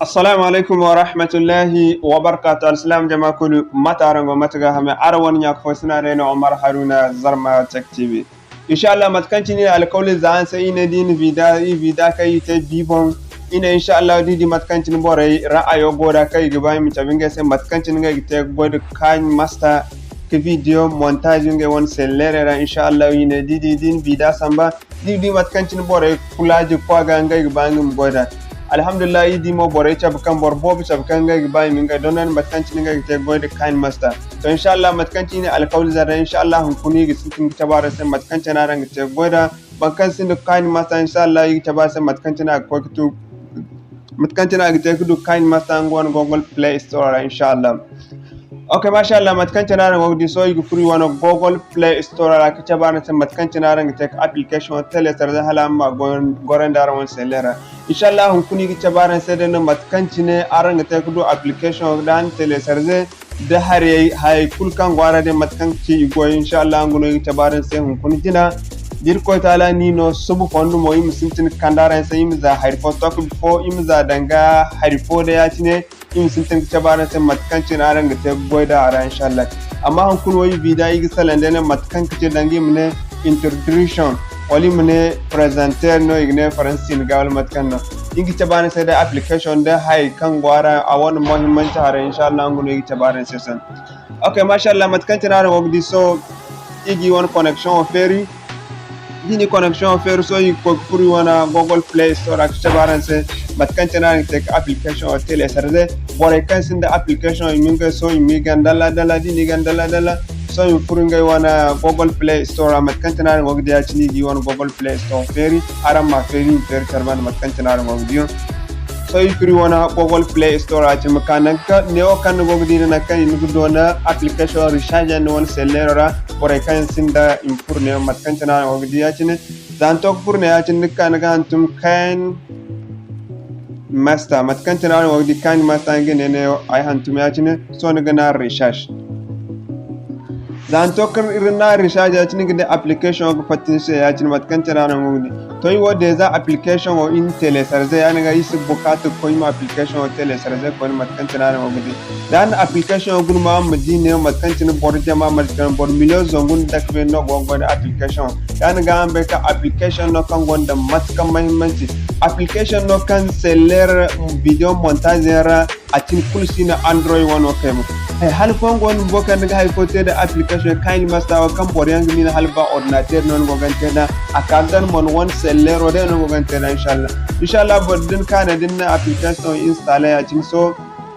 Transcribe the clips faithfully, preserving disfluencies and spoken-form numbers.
Assalamu alaikum wa rahmatullahi wa barakatuh. Alsilaam jama kulu, mate araŋ go, mate ga hame? Araŋ wane ɲa ka fo sina day no, Omar Haruna, Zarma Tech T V. Inshallah, mate kaŋ cine alkawli za araŋ se, i ne da i na vida, i vida kaŋ i te bi boŋ. I ne, inshallah, da i di mate kaŋ cine borey ra'ayo go da, kaŋ i ga ba i ma cabe ngey se, mate kaŋ cine ngey ga te ga goy da KineMaster, ka video montage ngey wane selleerey ra. Inshallah, i ne da i di, da i na vida samba, da i di mate kaŋ cine borey kulaaji kwa ga ngey ga ba nga ma goy da. Alhamdulillah, i di mo borey cabe kaŋ, boro boobo cabe kaŋ ngey ga ba i ma ngey dondon mate kaŋ cine ngey ga te ga goy da KineMaster. To, inshallah, mate kaŋ cine alkawli za day, inshallah, hunkuna i ga sintin ga cabe araŋ se mate kaŋ cine araŋ ga te ga goy da. Boro kaŋ sinda KineMaster, inshallah, i ga cabe a se mate kaŋ cine a ga koy ka tu, mate kaŋ cine a ga te ka du KineMaster nga wane Google Play Store ra, inshallah. Ok, mashallah, mate kaŋ cine araŋ go ga di, sohõ i ga furo i wane Google Play Store ra ka cabe araŋ se mate kaŋ cine araŋ ga te ka application télécharger hala araŋ ma goro nda araŋ wane selleero ra. Inshallah, hunkuna i ga cabe araŋ se day no mate kaŋ cine araŋ ga te ka du application da araŋ télécharger, da harey, hayey kulu kaŋ go a ra day, mate kaŋ ga ci i goyo, inshallah, nga no i ga cabe araŋ se hunkuna jina. Da Irkoy Taala ni no suba fondo mo, i ma sintin ga kande araŋ se, i ma za hari fo took bifo, i ma za danga hari fo day ya-cine, i ma sintin ga cabe araŋ se mate kaŋ cine araŋ ga te ga goy da a ra, inshallah. Amma hunkuna wo i bi da i ga salaŋ day ne mate kaŋ ga ci danga i ma ne introduction, wala i ma ne présenter no i ga ne faransi ga, wala mate kaŋ no. I ga cabe araŋ se day application da hayey kaŋ go a ra, a wane muhimmanci haray, inshallah, nga no i ga cabe araŋ se sohõ. Ok, mashallah, mate kaŋ cine araŋ go ga di, sohõ i ga i wane connection wo feeri. Da i na i connection wo feeri, sohõ i ga koy ga furo i wane Google Play Store ra ka cabe araŋ se mate kaŋ cine araŋ ga te ka application wo télécharger. Borey kaŋ sinda application, i ma ngey sohõ i ma i gana dalla dalla. Da i na i gana dalla dalla, sohõ i ma furo ngey wane Google Play Store ra mate kaŋ cine araŋ go ga di ya-cine, i ga i wane Google Play Store feeri. Araŋ ma feeri, i ma feeri care banda mate kaŋ cine araŋ go ga di yaŋ. Sohõ i furo i wane Google Play Store ra, a ci ma ka nangu kaŋ neewo kaŋ ni go ga di nda nangu kaŋ ni ga doona application recharge yaŋ ni wane selleero ra. Borey kaŋ sinda i ma furo neewo mate kaŋ cine araŋ go ga di ya-cine. Za ni to ga furo ne ya-cine, ni ga ka ni ga hantum KineMaster. Mate kaŋ cine araŋ go ga di, KineMaster nga ne neewo ay hantum ya-cine. Sohõ ni ga na recharge. Za ni to kaŋ iri na recharge ya-cine, ni ga di application wo ga fatta ni se ya-cine mate kaŋ cine araŋ go ga di. To, i wo déjà application wo i na télécharger, ya-din ga i si bukaata ga koy i ma application wo télécharger koyne mate kaŋ cine araŋ go ga di. Da ni na application wo guna ma, ma di ne mate kaŋ cine boro jama, mate kaŋ boro million zangu nda dake beene no go ga goy nda application wo. Ya-din ga araŋ bay kaŋ application no kaŋ gonda mate kaŋ muhimmanci. Application no kaŋ selleero video montage yaŋ ra, a cine kulu si no Android wano kay mo. Hay, hala fooyaŋ go no bumbo kaŋ ni ga hay fo te nda application KineMaster wo kaŋ boro yaŋ ga miila hala ba ordinateur no ni go ga te nd'a, a ka ga gana mo ni wane selleero day no ni go ga te nd'a, inshallah. Inshallah, boro din kaanay da ni na application installer ya-cine, sohõ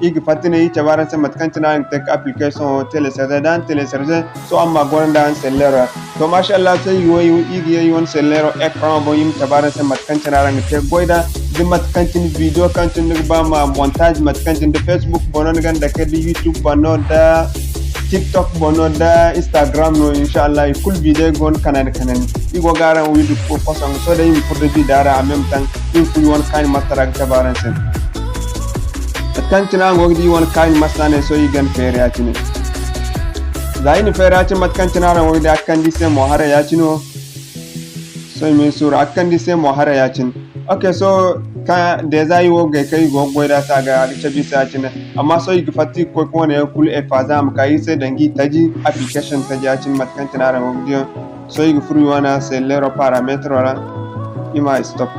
i ga fatta ne i cabe araŋ se mate kaŋ cine araŋ ga te ka application wo télécharger. Da araŋ télécharger, sohõ araŋ ma goro nda araŋ selleero ra. To, mashallah, sohõ i wo, i ga ye i wane selleero écran boŋ, i ma cabe araŋ se mate kaŋ cine araŋ ga te goy nd'a, da mate kaŋ cine video kaŋ cine ni ga ba ma montage, mate kaŋ cine da Facebook boŋ no ni ga dake, da YouTube boŋ no, da TikTok boŋ no, da Instagram no, inshallah, i kulu video go no kanandi kanandi. I go ga araŋ wi du fo façon ga sohõ day i ma furo da video ra en même temps, i ma furo i wane KineMaster ra ga cabe araŋ se. Mate kaŋ cine araŋ go ga di i wane KineMaster ne, sohõ i ga ni feeri ya-cine. Za i na feeri ya-cine, mate kaŋ cine araŋ go ga di a ga kande i se mo haray ya-cine wo. Sohõ i ma ni suuru a ga kande i se mo haray ya-cine. Ok, sohõ ka déjà i wo ga gay kaŋ i go ga goy nd'a se, a ga, a ga cabe i se ya-cine. Amma sohõ i ga fatta i ga koy ka wane yaŋ kulu effacer a ma ka iri se danga i taji, application taji ya-cine mate kaŋ cine araŋ go ga di yaŋ. Sohõ i ga furo i wane selleero paramètre ra, i ma stop.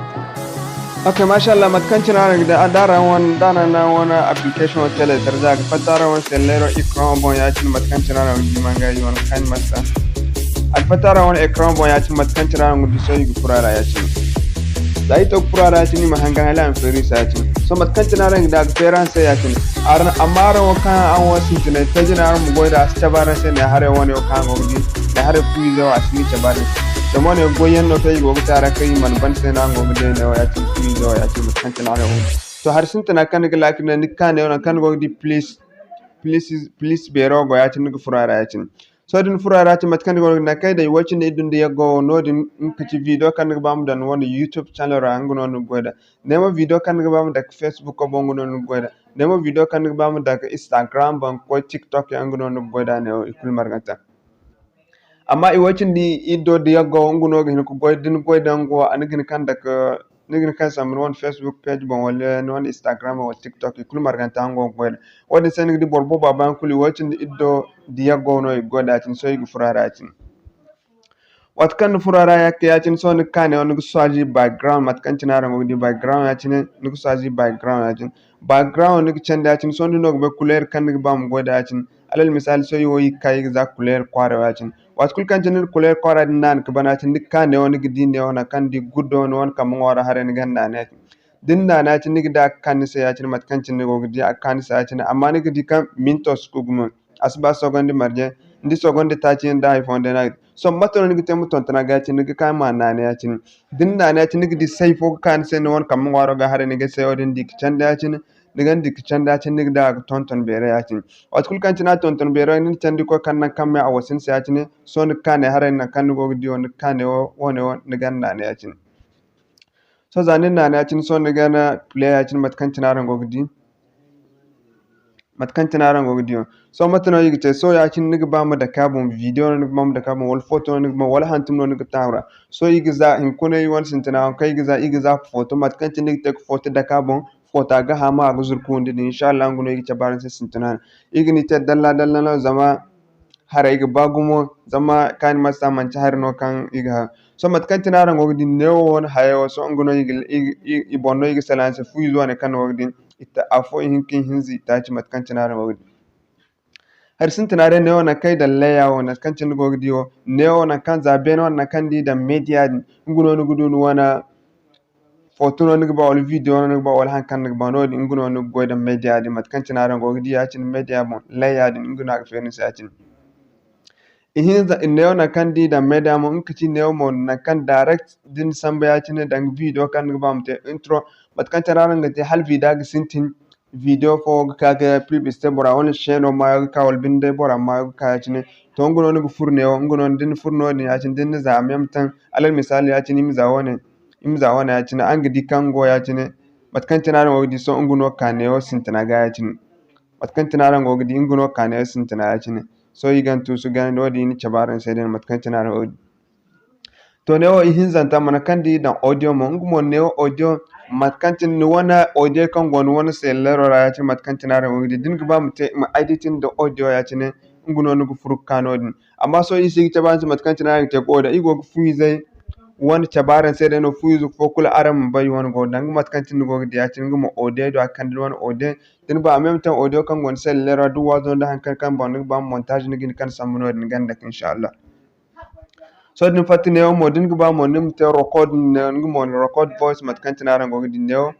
Ok, mashallah, mate kaŋ cine araŋ ga di, da araŋ wane, da araŋ na wane application wo télécharger, a ga fatta araŋ wane selleero écran boŋ ya-cine mate kaŋ cine araŋ ga di manga i wane KineMaster. A ga fatta araŋ wane écran boŋ ya-cine mate kaŋ cine araŋ ga di, sohõ i ga furo a ra ya-cine. Za i to ga furo a ra ya-cine, i ma hangan hala a ma feeri i se ya-cine. Sohõ mate kaŋ cine araŋ ga di, a ga feeri araŋ se ya-cine. Araŋ, amma araŋ wo kaŋ araŋ wo sintinay taji no araŋ ma goy nd'a, a si cabe araŋ se ne haray wane wo kaŋ araŋ go ga di. Ne haray fu ize wo a si ni cabe araŋ se. Zama wane goy yaŋ no kaŋ i go ga te a ra kaŋ i mana ban se no araŋ go ga di ne wo ya-cine fu ize wo ya-cine mate kaŋ cine araŋ go ga di. To, hari sintina kaŋ ni ga laakil ne ni ga ka ne wo nangu kaŋ ni go ga di plus, plus, plus beero go ya-cine ni ga furo a ra ya-cine. Sohõ da ni furo a ra ya-cine mate kaŋ ni go ga di nangu kaŋ day wo cine iri dunda yaggo wo noodin nga ka ci video kaŋ ni ga ba ma daŋ ni wane YouTube channel ra nga no ni ga goy nd'a. Ne mo video kaŋ ni ga ba ma dake Facebook boŋ nga no ni ga goy nd'a. Ne mo video kaŋ ni ga ba ma dake Instagram boŋ ka koy TikTok yaŋ nga no ni ga goy nd'a ne wo i kulu marganta. Amma i wo cindi iri do da yaggo nga no ga hin ka goy da ni goy da nga wo a ni ga hin kaŋ dake ni ga hin kaŋ sambu ni wane Facebook page boŋ, wala ni wane Instagram boŋ, wala TikTok, i kulu marganta nga go ga goy nd'a. Wo-din se ni ga di boro boobo a ba yaŋ kulu, i wo cindi iddo diya go no i ga goy nd'a ya-cine, sohõ i ga furo a ra ya-cine. Waati kaŋ ni furo a ra ya-cine, sohõ ni ga ka neewo ni ga choisi background, mate kaŋ cine araŋ go ga di background ya-cine, ni ga choisi background ya-cine. Background ni ga candi ya-cine, sohõ ni no ga bay couleur kaŋ ni ga ba ma goy nd'a ya-cine. Alal misaali, sohõ i wo i ga ka i ga za couleur kwaara ya-cine. Waati kulu kaŋ cine ni na couleur kwaara din naanu ga ban ya-cine, ni ga ka neewo ni ga di neewo nangu kaŋ ni di guddo ni wane kambe ŋwaaro haray ni ga naanu ya-cine. Da ni naanu ya-cine, ni ga di a ga ka ni se ya-cine, mate kaŋ cine ni go ga di a ga ka ni se ya-cine, amma ni ga di kaŋ mintos ga gumo. A si ba sogondi marje, ni di sogondi taaci yaŋ da hari fooyaŋ day no a ga di. Sohõ mate no ni ga te ma tonton a ga ya-cine, ni ga ka ma naanu ya-cine. Da ni naanu ya-cine, ni ga di say fo ga ka ni se, ni wane kambe ŋwaaro ga haray, ni ga sayo din di ga candi ya-cine, ni ga di ga candi ya-cine, ni ga di a ga tonton beeray ya-cine. Waati kulu kaŋ cine a tonton beeray, ni na candi koy kaŋ nangu kaŋ me a wasa ni se ya-cine, sohõ ni ga ka ne haray nangu kaŋ ni go ga di wo, ni ga ka ne wo, wo-ne wo, ni ga naanu ya-cine. Sohõ za ni na naanu ya-cine, sohõ ni ga na play ya-cine, mate kaŋ cine araŋ go ga di. Mate kaŋ cine araŋ go ga di wo. Sohõ mate no i ga te? Sohõ ya-cine ni ga ba ma dake a boŋ, video no ni ga ba ma dake a boŋ, wala photo no ni ga ba, wala hantum no ni ga taaru a. Sohõ i ga za, hunkuna i wane sintina, haŋ kaŋ i ga za, i ga za photo, mate kaŋ cine ni ga te ga photo dake a boŋ, photo a ga haamu a ga zuru ka windi din. Inshallah, nga no i ga cabe araŋ se sintina. I ga ni te dalla dalla no, zama haray ga ba gumo, zama kaani masa manti hari no kaŋ i ga hayo. Sohõ mate kaŋ cine araŋ go ga di, neewo wane hayo wo, sohõ nga no i ga, i, i, i boŋ no i ga salaŋ se, fu ize wane kaŋ ni go ga di, i ta-, afo, ihinka, ihinza, itaaci, mate kaŋ cine araŋ go ga di. Hari sintina day, neewo nangu kaŋ i daŋ layer wo, mate kaŋ cine ni go ga di wo, neewo nangu kaŋ za beene wane nangu kaŋ ni di i daŋ media din, nga no ni ga du ni wane, photo no ni ga ba, wala video no ni ga ba, wala haŋ kaŋ ni ga ba, noodin nga no ni ga goy daŋ media din, mate kaŋ cine araŋ go ga di ya-cine media boŋ, layer din nga no a ga feeri ni se ya-cine. Ihinza, neewo nangu kaŋ ni di daŋ media mo, nga kaci neewo mo nangu kaŋ direct da ni sambu ya-cine danga video kaŋ ni ga ba ma te intro, mate kaŋ cine araŋ ga te hala video ga sintin, video fo ga ka ga publicité bora wane chaîno maayo ga ka, wala binde bora maayo ga ka ya-cine. To, nga no ni ga furo neewo, nga no da ni furo noodin ya-cine, da ni na za a même temps, alal misaali ya-cine, i ma za wane, i ma za wane ya-cine, araŋ ga di kaŋ go ya-cine, mate kaŋ cine araŋ go ga di, sohõ nga no ka neewo sintina ga ya-cine. Mate kaŋ cine araŋ go ga di, nga no ka neewo sintina ya-cine. Sohõ i ga ni tuusu ga noodin i na cabe araŋ se day no, mate kaŋ cine araŋ go ga di. To, neewo ihinzanta, mate kaŋ da i daŋ audio mo, nga mo neewo audio, mate kaŋ cine ni wane audio kaŋ go ni wane selleero ra ya-cine, mate kaŋ cine araŋ go ga di. Da ni ga ba ma te, ma editing da audio ya-cine, nga no ni ga furo ga ka noodin. Amma sohõ i si ga cabe araŋ se mate kaŋ cine araŋ ga te ga audio. I go ga fu izey wane cabe araŋ se day no, fu ize fo kulu araŋ ma bay wane go. Danga mate kaŋ cine ni go ga di ya-cine, nga mo audio do a ga kande ni wane audio. Da ni ba en même temps audio kaŋ go ni selleero ra, da waazo nda haŋ kaŋ, kaŋ boŋ ni ga ba ma montage, ni ga hin kaŋ sambu noodin ganda, inshallah. Sohõ da ni fatta neewo mo, da ni ga ba mo ni ma te record, ne, nga mo record voice, mate kaŋ cine araŋ go ga di neewo.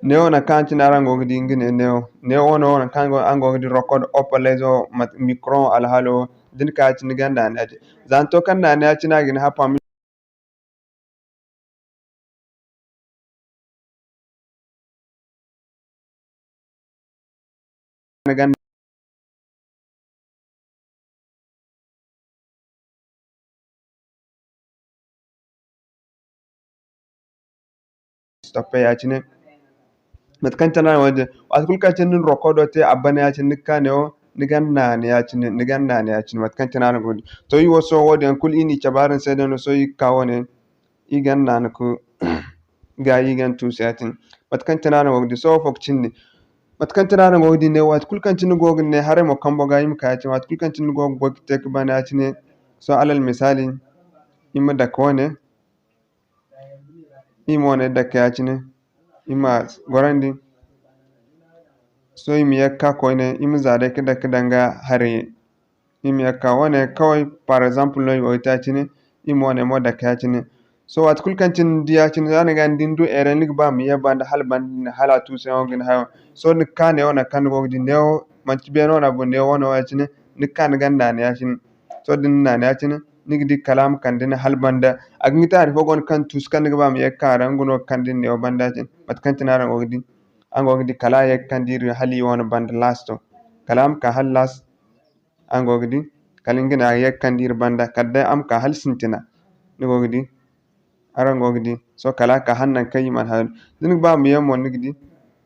Neewo nangu kaŋ cine araŋ go ga di nga ne neewo. Neewo wane wo nangu kaŋ araŋ go ga di record opalezo, mate, micro alhaalo, da ni ka ya-cine ni ganda ne ya-cine. Za ni to kaŋ naanu ya-cine a ga ni happa. Stoppe ya-cine. Mate kaŋ cine araŋ go ga di, waati kulu kaŋ cine ni na recordo te a bana ya-cine, ni ga ka neewo, ni ga naanu ya-cine, ni ga naanu ya-cine, mate kaŋ cine araŋ go ga di. To, iri wo sohõ wo-din yaŋ kulu iri n'i cabe araŋ se day no, sohõ iri ga ka wane, iri ga naanu ga gaayi, iri ga tuusu ya-cine. Mate kaŋ cine araŋ go ga di, sohõ afo ga cindi. Mate kaŋ cine araŋ go ga di ne, waati kulu kaŋ cine ni go ga ne haray mo kambo ga, iri ma ka ya-cine, waati kulu kaŋ cine ni go ga goy ga te ga bana ya-cine. Sohõ alal misaali, iri ma dake wane, iri ma wane dake ya-cine, iri ma gorandi. Sohõ iri ma ye ga ka koyne, iri ma za day ga dake danga haray. Iri ma ye ga ka wane kaway, par exemple, no iri go ga te ya-cine, iri ma wane mo dake ya-cine. Sohõ waati kulu kaŋ cine ni di ya-cine, za ni ga ni di ni du erreur, ni ga ba ma ye banda hala banda din, hala a tuusu yaŋo ga ni hayo. Sohõ ni ga ka neewo nangu kaŋ ni go ga di neewo, manti beene wane a boŋ, neewo wane wo ya-cine, ni ga ka ni ga naanu ya-cine. Sohõ da ni naanu ya-cine, ni ga di kala a ma kande ni hala banda. A ga hin ga te hari fo go no kaŋ tuusu kaŋ ni ga ba ma ye ga ka a ra, nga no ga kande ni neewo banda ya-cine. Mate kaŋ cine araŋ go ga di, araŋ go ga di kala a ye ga kande iri hala iri wane banda laasto. Kala a ma ka hala laas, araŋ go ga di, kala nga ne a ye ga kande iri banda, kala day a ma ka hala sintina. Ni go ga di, araŋ go ga di. Sohõ kala a ka hala nangu kaŋ iri mana hayo. Da ni ga ba ma ye mo, ni ga di,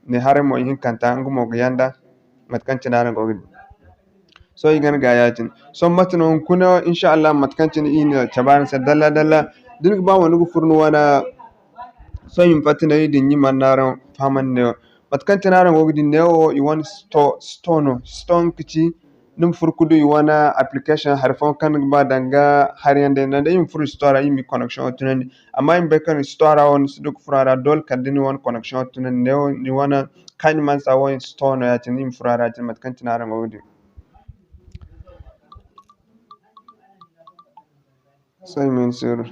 ne haray mo ihinkanta, nga mo ga yanda, mate kaŋ cine araŋ go ga di. To, i ga ni ga ya-din. Sohõ mate no hunkuna, insha Allah, mate kaŋ cine i na cabe araŋ se dalla-dalla. Da ni ga ba mo ni ga furo ni wane, sohõ i ma fatta ne i din, i mana araŋ fahamandi neewo. Mate kaŋ cine araŋ go ga di neewo, i wane store, store no. Store nga ga ci, ni ma furo ka du i wane application, hari fooyaŋ kaŋ ni ga ba danga hari yaŋ day. Naŋ day i ma furo store ra, i ma i connection wo tunandi. Amma i ma bay kaŋ store ra wo, ni si du ka furo a ra, doole kala da ni wane connection wo tunandi neewo, ni wane KineMaster wo store no ya-cine, i ma furo a ra ya-cine, mate kaŋ cine araŋ go ga di. Sohõ i ma ni siru.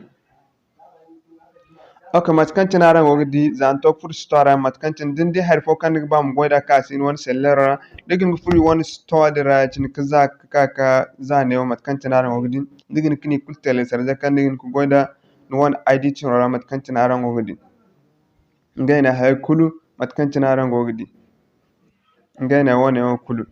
Ok, mate kaŋ cine araŋ go ga di, za ni to furo store ra, mate kaŋ cine da ni di hari fo kaŋ ni ga ba ma goy nd'a ka a si ni wane selleero ra, ni ga hin ga furo i wane store din ra ya-cine ka za ka ka ka za neewo, mate kaŋ cine araŋ go ga di, ni ga hin ga ni kulu télécharger kaŋ ni ga hin ga goy nd'a ni wane I D ciro ra, mate kaŋ cine araŋ go ga di. Ngey ne hay kulu, mate kaŋ cine araŋ go ga di. Ngey ne wo-ne wo kulu,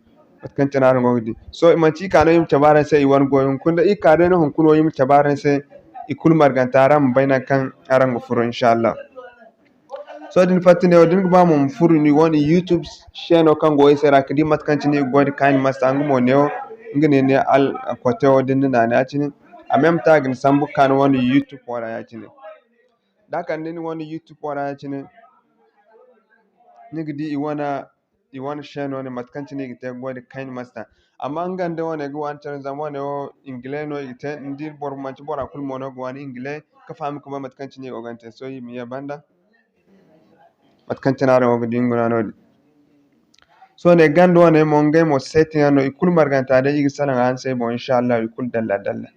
mate kaŋ cine araŋ go ga di. Sohõ, manti i ka no i ma cabe araŋ se i wane goyo hunkuna, da i ka day no hunkuna wo i ma cabe araŋ se, i kulu marganta araŋ ma bay naŋ kaŋ araŋ ga furo, insha Allah. Sohõ, da ni fatta neewo, da ni ga ba mo ma furo ni wane YouTube chaîno kaŋ go i se ra ka di mate kaŋ cine i ga goy nda KineMaster, nga mo neewo, nga ne ne al kote wo da ni na naana ya-cine. A même temps a ga ni sambu ka ni wane YouTube wo ra ya-cine. Da a kande ni wane YouTube wo ra ya-cine, ni ga di i wane, i wane chaîne wane mate kaŋ cine i ga te ga goy nda KineMaster. Amma nga nda wane ga waani care zama wane wo English no i ga te. Ni di boro, manti bora kulu mo no ga waani English ka faham ka bay mate kaŋ cine i go ga te. Sohõ i ma ye banda. Mate kaŋ cine araŋ go ga di nga no noodin. Sohõ ne ganda wane mo, ngey mo setting yaŋ no, i kulu marganta day i ga salaŋ araŋ se boŋ, insha Allah, i kulu dalla dalla.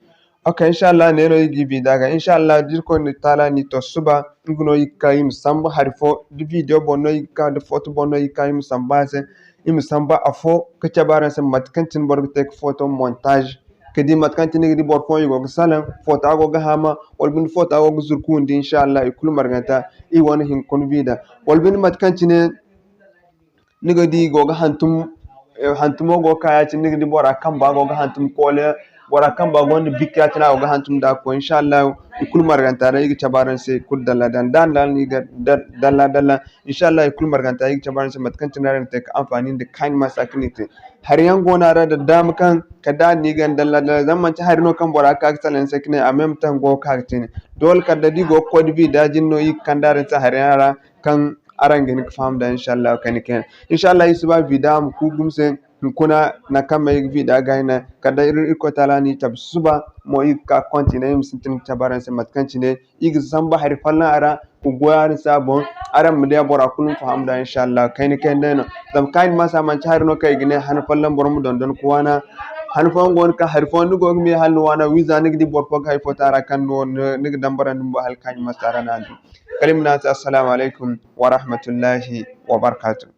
Ok, insha Allah, ne no i ga i bi da ga. Insha Allah, da Irkoy na taala ni to suba, nga no i ga ka i ma sambu hari fo, da video boŋ no i ga ka, da photo boŋ no i ga ka i ma sambu a se, i ma sambu afo ka cabe araŋ se mate kaŋ cine boro ga te ka photo montage. Ka di mate kaŋ cine ni ga di boro fooyaŋ i go ga salaŋ, photo a go ga haama, wala binde photo a go ga zuru ka windi, insha Allah, i kulu marganta, i wane hunkuna bi da. Wala binde mate kaŋ cine ni ga di i go ga hantum, eh, hantumo go ga ka ya-cine, ni ga di bora kamba go ga hantum koole, bora kamba gonda bik ya-cine a go ga hantum da koy, insha Allah, i kulu marganta day i ga cabe araŋ se kulu dalla dalla, da ni ga dalla dalla. Insha Allah, i kulu marganta i ga cabe araŋ se mate kaŋ cine araŋ ga te ka anfaani nda KineMaster ka ni te. Hari yaŋ go no a ra da daama kaŋ kala da ni ga dalla dalla, zama manti hari no kaŋ bora ga ka ga salaŋ ni se ka ne a même temps go ga ka ga te ne. Doole kala da i go ga koy da bi da jin no i ga kande araŋ se hari yaŋ ra kaŋ araŋ ga hin ga faham da, insha Allah, kayna kayna. Insha Allah, i si ba video ma ku gumo se, hunkuna nangu kaŋ me i ga video ga hina, kala da Irkoy taala ni cabe suba mo i ga ka continue, i ma sintin ga cabe araŋ se mate kaŋ cine i ga samba hari folloŋ a ra, ka goy araŋ se a boŋ, araŋ ma di a bora kulu ma faham da, insha Allah, kayna kayna day no. Zama KineMaster manti hari no kaŋ i ga ne han folloŋ boro ma dondon ka waana. Han fooyaŋ go no kaŋ hari fooyaŋ ni go ga me hala ni waana, wiiza ni ga di boro fo ga hay fo te a ra kaŋ ni ga dambarandi bumbo hala KineMaster ra no a di. Kala i ma ne araŋ se, Assalamu alaykum wa rahmatullahi wa barakatuh.